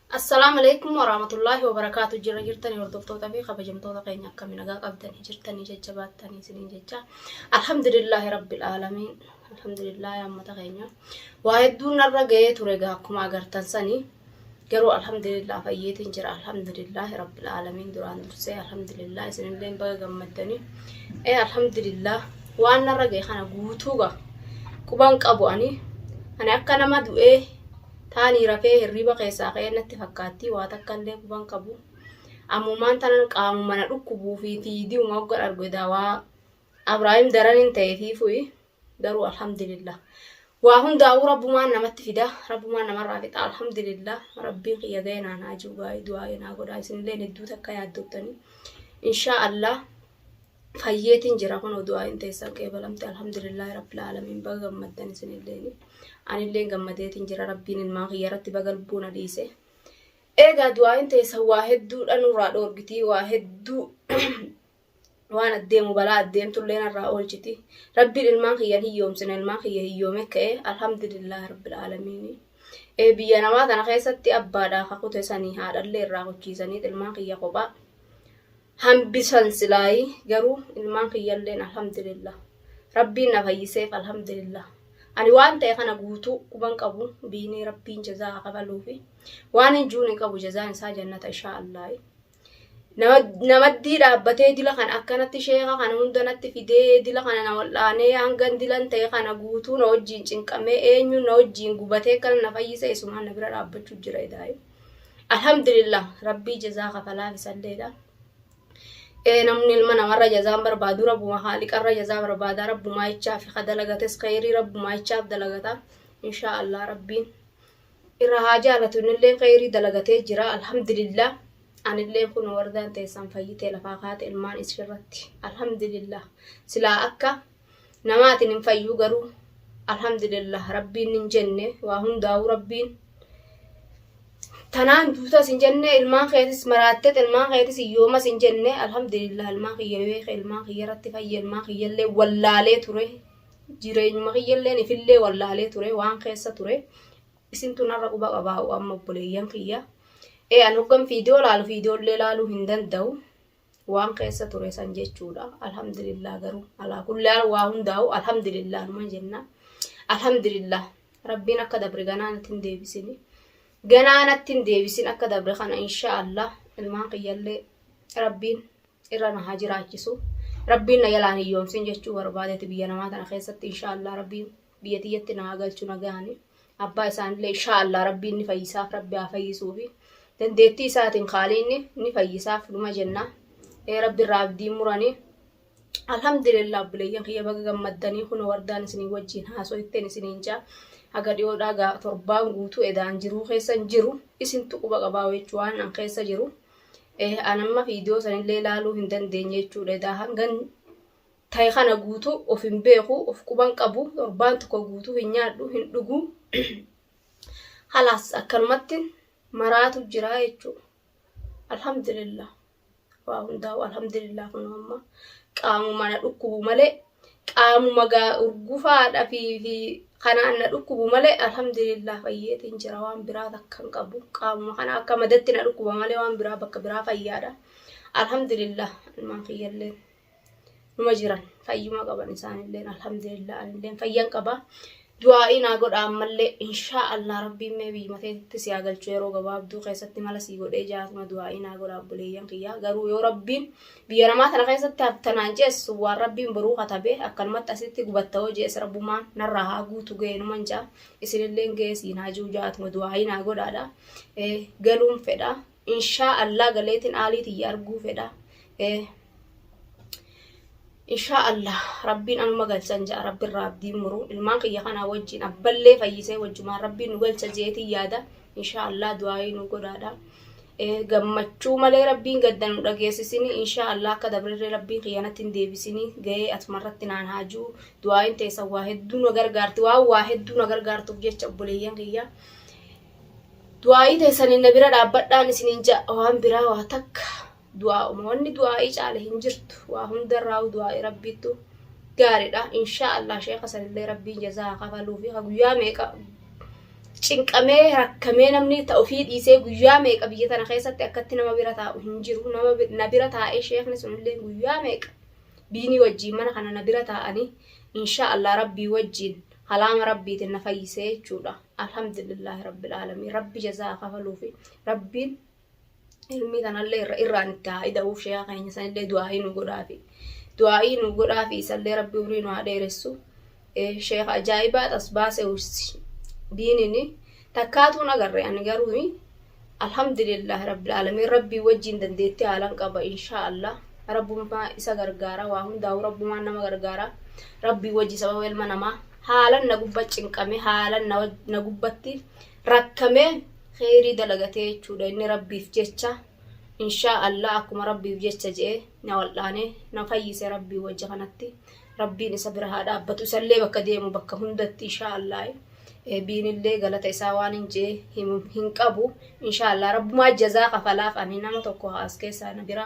Assalaamu alaikum warahmatullaahi wabarakaatu. Jira jirtanii hordoftoota fi kabajamtoota keenya, akkami nagaa qabdanii jirtanii jajjabaattanii isiniin jecha. Alhamdulillaahi rabbil aalamiin. Alhamdulillaahi ammata keenya waa hedduun narra ga'ee ture gaa, akkuma agartan sanii. Garuu alhamdulillah fayyeetiin jira. Alhamdulillaahi rabbil aalamiin. Duraan dursee alhamdulillah, isinillee baga gammaddanii. Ee, alhamdulillah, waan narra ga'e kana guutuu gaa quban qabu. Ani akka nama du'ee taanii rafee hirriiba keessaa ka'ee natti fakkaatti. Waa takka illee quban qabu. Ammumaan tanan qaamuma na dhukkubuu fi fiidiuma hoggan argu daawaa Abraahim daran hin ta'e fiifu'i. Garuu alhamdulillah. Waa hundaa'uu rabbumaan namatti fida, rabbumaan namarraa fixa. Alhamdulillah, rabbiin kiyya ga'e naan haa jiru. Gaa'ii du'aa naa godhaa. Isinillee hedduu takka yaaddottanii. Inshaa Allah fayyeetiin jira. Kun du'aa'iin teessan qeebalamte. Alhamdulillahi rabbil aalamiin. Baga gammaddan isinilleen, anilleen gammadeetiin jira. Rabbiin ilmaan kiyya irratti baga lubbuu na dhiise. Eegaa du'aa'iin teessan waa hedduudha nurraa dhoorgitii, waa hedduu waan addeemu balaa addeemtullee narraa oolchiti. Rabbiin ilmaan kiyyan hiyyoomsina, ilmaan kiyya hiyyoome ka'e. Alhamdulillahi rabbil aalamiin. Ee, biyya namaa tana keessatti abbaadhaa kakute sanii haadhallee irraa kuchiisanii ilmaan kiyya kophaa hambisan silaayii. Garuu ilmaan kiyyalleen alhamdulillah rabbiin na fayyiseef. Alhamdulillah, ani waan ta'e kana guutuu quban qabu. Biinii rabbiin jazaa haa kafaluufi, waan hin juun hin qabu. Jazaan isaa jannata inshaa Allah. Namaddii dhaabbatee dila kana akkanatti sheeka kana hunda natti fidee, dila kana na wal'aanee, hangan dilan ta'e kana guutuu na wajjiin cinqamee, eenyuun na wajjiin gubatee kana na fayyise, isumaan na bira dhaabbachuu jira edaayi. Alhamdulillah, rabbii jazaa kafalaaf isalleedha. Ee, namni ilma namarra jazaan barbaadu rabbuma haaliqarra jazaa barbaada. Rabbumaa jechaaf ka dalagates kheyrii rabbumaa jechaaf dalagata. Inshaa Allah rabbiin irra haa jaalatu. Innillee kheyrii dalagatee jira. Alhamdulillah, anillee kun wardaan teessan fayyitee lafaa kaate ilmaan isirratti. Alhamdulillah, silaa akka namaatiin hin fayyuu. Garuu alhamdulillah, rabbiin hin jenne. Waa hundaa'uu rabbiin tanaan duutas hin jenne, ilmaan keetis maraattet, ilmaan keetis hiyyoomas hin jenne. Alhamdulillah, ilmaan kiyya beeka, ilmaan kiyya irratti fayye. Ilmaan kiyyallee wallaalee ture, jireenyuma kiyyalleen ifillee wallaalee ture, waan keessa ture isintu narra quba qabaa'u. Amma obboleeyyan kiyya, ee, an hoggan viidiyoo laalu viidiyoollee laaluu hin danda'u, waan keessa ture san jechuudha. Alhamdulillah, garuu alaa kulli haal waa hundaa'u alhamdulillah numa jenna. Alhamdulillah, rabbiin akka dabre ganaa natti hin deebisini, ganaa natti hin deebisin akka dabre kana. Insha Allah ilmaan kiyyallee rabbiin irra na haa jiraachisu, rabbiin na jalaan hiyyoomsin jechuu barbaadeeti. Biyya namaa tana keessatti insha Allah rabbiin biyya tiyyatti na haa galchu nagaani. Abbaa isaanillee insha Allah rabbiin ni fayyisaaf, rabbi haa fayyisuufi. Dandeettii isaatiin kaaliinni ni fayyisaaf numa jenna. Ee, rabbi irraa abdiin muranii. Alhamdulillah, obboleeyyan kiyya, baga gammaddanii. Kun wardaan isinii wajjin haasoo itteen isiniin jaa. Haga dhiyoodhaa gaa torbaan guutuu edaan jiruu keessa hin jiru. Isintu quba qabaa jechuu waan an keessa jiru. An amma viidiyoo sanillee ilaaluu hin dandeenye jechuudha. Edaa hangan ta'e kana guutuu of hin beeku, of quban qabu. Torbaan tokko guutuu hin nyaadhu, hin dhugu. Halaas akkanumatti maraatu jira jechuudha. Alhamdulillah. Waa hundaa'u alhamdulillah. Kun amma qaamuma na dhukkubu malee, qaamuma gaa urgufaadha fi kanaan na dhukkubu malee, alhamdulillah fayyeetiin jira. Waan biraa takka hin qabu. Qaamuma kana akka madatti na dhukkuba malee waan biraa bakka biraa fayyaadha. Alhamdulillah, ilmaan kiyyallee numa jiran, fayyuma qaban isaanilleen. Alhamdulillah, anilleen fayyan qaba. Du'aa'ii naa godha ammallee. Inshaa Allah rabbiin mee biyyuma teetitti si haa galchu yeroo gabaabduu keessatti, mala sii godhee jaatuma du'aa'ii naa godha obboleeyyan kiyya. Garuu yoo rabbiin biyya namaa tana keessatti haftanaan jeessu, waan rabbiin boruu katabe akkanumatti asitti gubatta hoo jees, rabbumaan narraa haa guutu ga'e numan jaa. Isinilleen ga'ee siin haa jiru jaatuma du'aa'ii naa godhaadha. Galuun fedha. Inshaa Allah galeetiin aalii tiyya arguu fedha. Inshaa Allah rabbiin anuma galchan ja'a. Rabbirraa abdiin muru. Ilmaan kiyya kanaa wajjin abballee fayyisee wajjumaan rabbiin nu galcha jeetiin yaada. Inshaa Allah du'aayii nu godhaadha. Gammachuu malee rabbiin gadda nu dhageessisini. Inshaa Allah akka dabrirree rabbiin kiyya natti hin deebisini, ga'ee asumarratti naan haajuu. Du'aayiin teessan waa hedduu na gargaarti. Waan waa hedduu na gargaartuuf jecha, obboleeyyan kiyya, du'aayii teessaniin na bira dhaabbadhaan isiniin ja'a. Waan biraa waa takka du'aa'uma, wanni du'aa'ii caale hin jirtu. Waa hundarraa'u du'aa'ii rabbiittu gaariidha. Inshaa Allah sheeka sanillee rabbiin jazaa haa kafaluu fi guyyaa meeqa Cinqamee rakkamee namni ta ofii dhiisee guyyaa meeqa biyya tana keessatti akkatti nama bira taa'u hin jiru. Nama na bira taa'ee sheekni sunillee guyyaa meeqa biinii wajjiin mana kana na bira taa'anii insha Allah rabbii wajjiin kalaama rabbiitiin na fayyisee jechuudha. Alhamdulillahi rabbil aalamiin. Rabbi jazaa kafaluufi rabbiin ilmii tanallee irra irraan itti haa ida'uuf sheekaa keenya sanillee du'aa'ii nu godhaafi. Du'aa'ii nu godhaafi isallee rabbi umrii nu haa dheeressu. Sheeka ajaa'ibaa as baase diinini takkaatuun agarre ani garuu alhamdulillah rabbil aalamiin rabbii wajjiin dandeettii haalan qaba insha Allah rabbumaa isa gargaara waa hundaa'u rabbumaan nama gargaara rabbii wajji sababa ilma namaa haalan na gubba cinqame haalan na gubbatti rakkame kheyrii dalagatee jechuudha inni rabbiif jecha inshaa Allah akkuma rabbiif jecha je'e na wal'aane na fayyise rabbii wajji kanatti rabbiin isa bira haa dhaabbatu isallee bakka deemu bakka hundatti inshaa Allah biinillee galata isaa waan hin jee hin qabu inshaa Allah rabbumaa jazaa kafalaaf ani nama tokko as keessaa na bira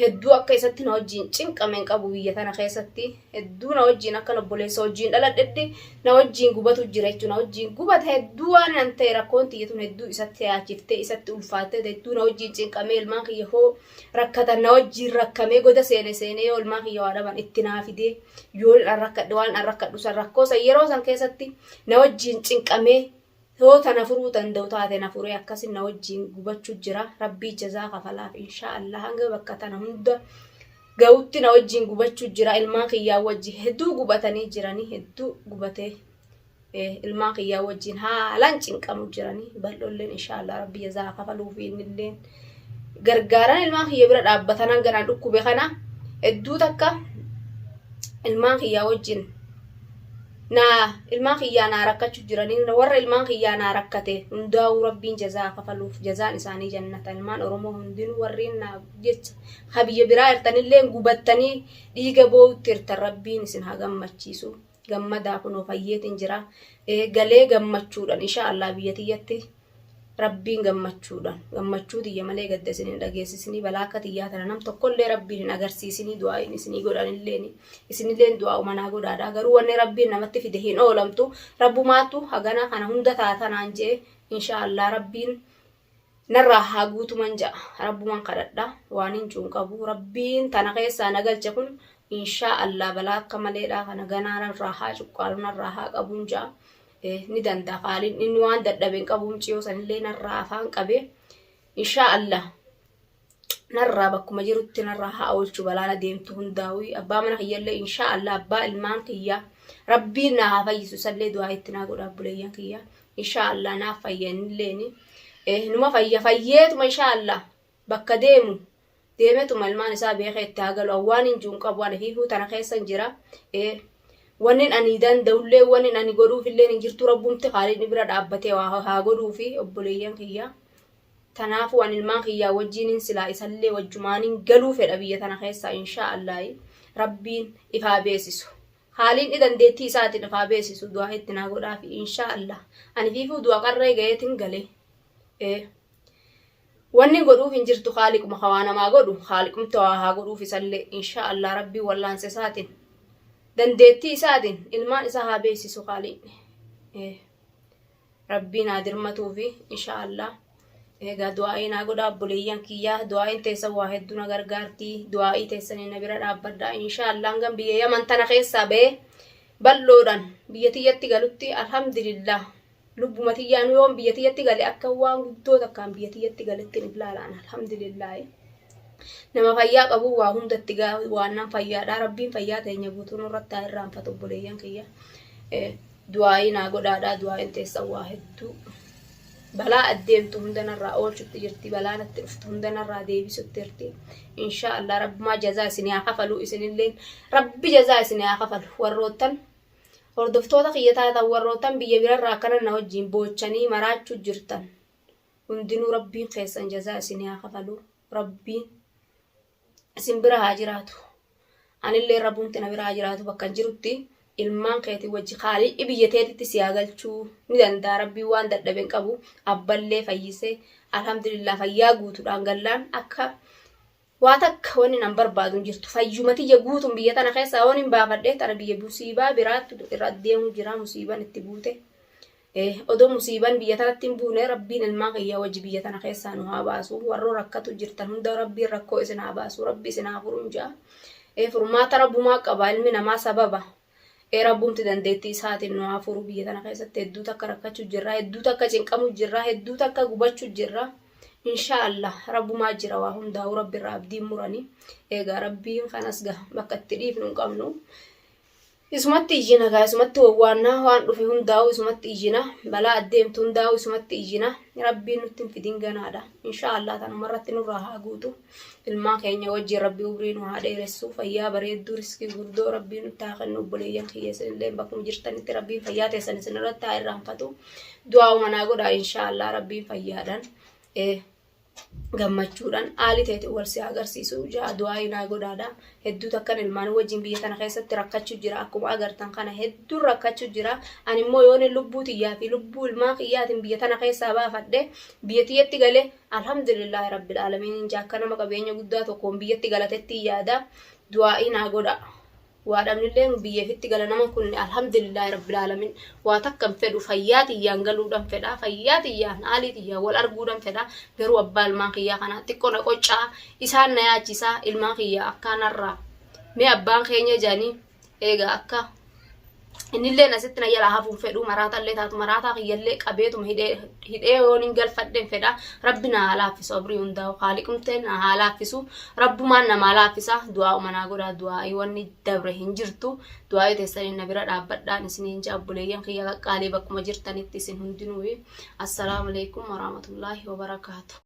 Hedduu akka isatti na wajjiin cinqame hin qabu biyya tana keessatti. Hedduu na wajjiin akkan obboleessa wajjiin dhaladhetti na wajjiin gubatu jira jechuudha. Na wajjiin gubata hedduu waan an ta'e rakkoon tiyya tun hedduu isatti yaachiftee isatti ulfaattee hedduu na wajjiin cinqamee ilmaan kiyya hoo rakkatan na wajjiin rakkamee goda seene seenee yoo ilmaan kiyya waa dhaban itti naa fidee yoo an rakkadhe waan an rakkadhu san rakkoo san yeroo san keessatti na wajjiin cinqamee Yoo ta na furuu danda'u taate na furee akkasin na wajjiin gubachu jira rabbii jazaa kafalaaf inshaa Allah hanga bakka tana hunda ga'utti na wajjiin gubachu jira ilmaan kiyyaa wajji hedduu gubatanii jiranii hedduu gubatee ilmaan kiyyaa wajjiin haalaan cinqamu jiranii bal'oolleen inshaa Allah rabbii jazaa kafaluuf innilleen gargaaran ilmaan kiyya bira dhaabbatan hanga na dhukkube kana hedduu takka ilmaan kiyyaa wajjin naa ilmaan kiyyaa naa rakkachu jiranii warra ilmaan kiyyaa naa rakkate hundaa'uu rabbiin jazaa kafaluuf jazaan isaanii jannata ilmaan oromoo hundinuu warreen naa jecha ka biyya biraa jirtanillee gubattanii dhiiga boo'utti jirtan rabbiin isin haa gammachiisu gammadaa kunoo fayyeetiin jira galee gammachuudhaan insha Allah biyya tiyyatti Rabbiin gammachuudhaan gammachuu tiyya malee gadda isin hin dhageessisinii balaa akka tiyyaa tana nam tokkollee Rabbiin hin agarsiisinii du'aa'iin isinii godhanilleen isinilleen du'aa'uma naa godhaadha garuu wanni Rabbiin namatti fide hin oolamtu Rabbumaatu hagana kana hunda taatanaan jee insha Allah Rabbiin narraa haa guutuman ja'a Rabbuman kadhadha waan hin cuun qabu Rabbiin tana keessaa na galche kun insha Allah balaa akka maleedha kana ganaa narraa haa cuqqaalu narraa haa qabuun ja'a ni danda'a qaaliin inni waan dadhabe hin qabu muciyoo sanillee narraa afaan qabee inshaa Allah narraa bakkuma jirutti narraa haa oolchu balaana deemtu hundaa'u abbaa mana kiyyallee inshaa Allah abbaa ilmaan kiyyaa rabbiin naa haa fayyisu isallee du'aa itti naa godha obboleeyyan kiyyaa inshaa Allah naaf fayya innilleen numa fayya fayyeetuma inshaa Allah bakka deemu deemetuma ilmaan isaa beekee itti haa galu waan hin jiru hin qabu ani fiifuu tana keessan jira wannin ani danda'ullee wannin ani godhuufillee hin jirtu rabbumti kaaliin bira dhaabbatee waa haa godhuufi obboleeyyan kiyya tanaafuu ani ilmaan kiyyaa wajjiinin silaa isallee wajjumaaniin galuu fedha biyya tana keessaa inshaa Allaahi rabbiin ifaa beesisu haaliin dandeettii isaatiin ifaa beesisu du'aa itti naa godhaafi inshaa Allah ani fiifuu du'a qarree gaheetiin galee Wanni godhuuf hin jirtu kaaliquma ka waa namaa godhu kaaliqumti waa haa godhuuf isallee inshaa Allah rabbiin wallaansa isaatiin dandeettii isaatiin ilmaan isaa haa beeksisu kaaliqni rabbiin haa dirmatuufi inshaa Allah egaa du'aa'ii naa godhaa obboleeyyan kiyyaa du'aa'iin teessan waa hedduu na gargaartii du'aa'ii teessanii na bira dhaabbadhaa inshaa Allah hangam biyya yaman tana keessaa ba'ee bal'oodhaan biyya tiyyatti galutti alhamdulillah Lubbuma tiyyaanuu yoon biyya tiyyatti gale akka waan guddoo takkaan biyya tiyyatti galetti hin ilaalaan alhamdulillaahi. Nama fayyaa qabu waa hundatti waan nan fayyaadha rabbiin fayyaa teenya guutuu nurratti haa irraanfatu obboleeyyan kiyya. Du'aa'ii naa godhaadha du'aa'iin teessan waa hedduu balaa addeemtu hunda narraa oolchutti jirti balaa natti dhuftu hunda narraa deebisutti jirti inshaa Allah rabbumaa jazaa isinii haa kafalu isinilleen rabbi jazaa isinii haa kafalu warroottan Hordoftoota kiyya taatan warroottan biyya birarraa akkana na wajjiin boochanii maraachuu jirtan hundinuu rabbiin keessan jazaa isinii haa kafalu rabbiin isin bira haa jiraatu anillee rabbumti na bira haa jiraatu bakka hin jirutti ilmaan keetii wajji kaali'i biyya teetitti si haa galchuu ni danda'a rabbiin waan dadhabe hin qabu abballee fayyise alhamdulillah fayyaa guutuudhaan gallaan akka Waa takka wanni nan barbaadu hin jirtu. Fayyuma tiyya guutuun biyya tana keessaa waan hin baafadhe tana biyya musiibaa biraattu irra deemu jira musiibaan itti buute. Odoo musiiban biyya tanatti hin buune Rabbiin ilmaan kiyya wajji biyya tana keessaa nu haa baasu. Warroo rakkatu jirtan hunda Rabbiin rakkoo isin haa baasu. Rabbi isin haa furuun ja'a. Furmaata Rabbumaa qaba, ilmi namaa sababa. Rabbumti dandeettii isaatiin nu haa furu. Biyya tana keessatti hedduu takka rakkachuu jirra, hedduu takka cinqamuu jirra, hedduu takka gubachuu jirra. Inshaa Allah Rabbumaa jira, waa hundaa'uu Rabbi irraa abdiin murani. Egaa Rabbiin kanas gaha bakka itti dhiifnu hin qabnu. Isumatti iyyina gaa, isumatti wawwaannaa, waan dhufe hundaa'uu isumatti iyyina, balaa addeemtu hundaa'uu isumatti iyyina. Rabbiin nutti hin fidin ganaadha. Inshaa Allah tanuma irratti nurraa haa guutu. Ilmaan keenya wajjin Rabbi umrii nu haa dheeressu, fayyaa bareedduu, riskii guddoo Rabbiin nutti haa kennu. Obboleeyyan kiyya, isinillee bakkuma jirtanitti Rabbiin fayyaa teessan isin irratti haa irraanfatu. Du'aa'uma naa godhaa. Inshaa Allah Rabbiin fayyaadhaan gammachuudhaan haalli ta'e wal si agarsiisu jaa du'aa naa godhaadha. Hedduu takkan ilmaan wajjin biyya tana keessatti rakkachuu jira. Akkuma agartan kana hedduun rakkachuu jira. Ani immoo yoon lubbuu tiyyaa fi lubbuu ilmaan kiyyaatiin biyya tana keessaa baafadhe, biyya tiyyatti galee, alhamdulillahi rabbil aalamiin jaa, akka nama qabeenya guddaa tokkoon biyyatti galatetti yaada. Du'aa'ii naa godha. Waa dhabnillee biyya ifitti gala nama kun, alhamdulillahi rabbil aalamiin. Waa takka hin fedhu, fayyaa tiyyaan galuudhaan fedha, fayyaa tiyyaan haalii tiyyaan wal arguudhaan fedha. Garuu abbaa ilmaan kiyyaa kana xiqqoo na qoccaa, isaan na yaachisaa. Ilmaan kiyyaa akkaanarraa mee abbaan keenya jedhanii eegaa akka innilleen asitti na jalaa hafuun fedhu. Maraatallee taatu maraataa kiyyallee qabeetuma hidhee hidhee yoon hin galfadheen fedha. Rabbi na haa laaffisu, abrii hundaa'u haaliqumteen na haa laaffisu, Rabbumaan namaa laaffisa. Du'aa umanaa godhaa. Du'aa'ii wanni dabre hin jirtu. Du'aa'ii teessaniin na bira dhaabbadhaan isiniin ja'a, obboleeyyan kiyya qaqqaalii, bakkuma jirtanitti isin hundinuu. Assalaamu alaikum warahmatullaahi wabarakaatu.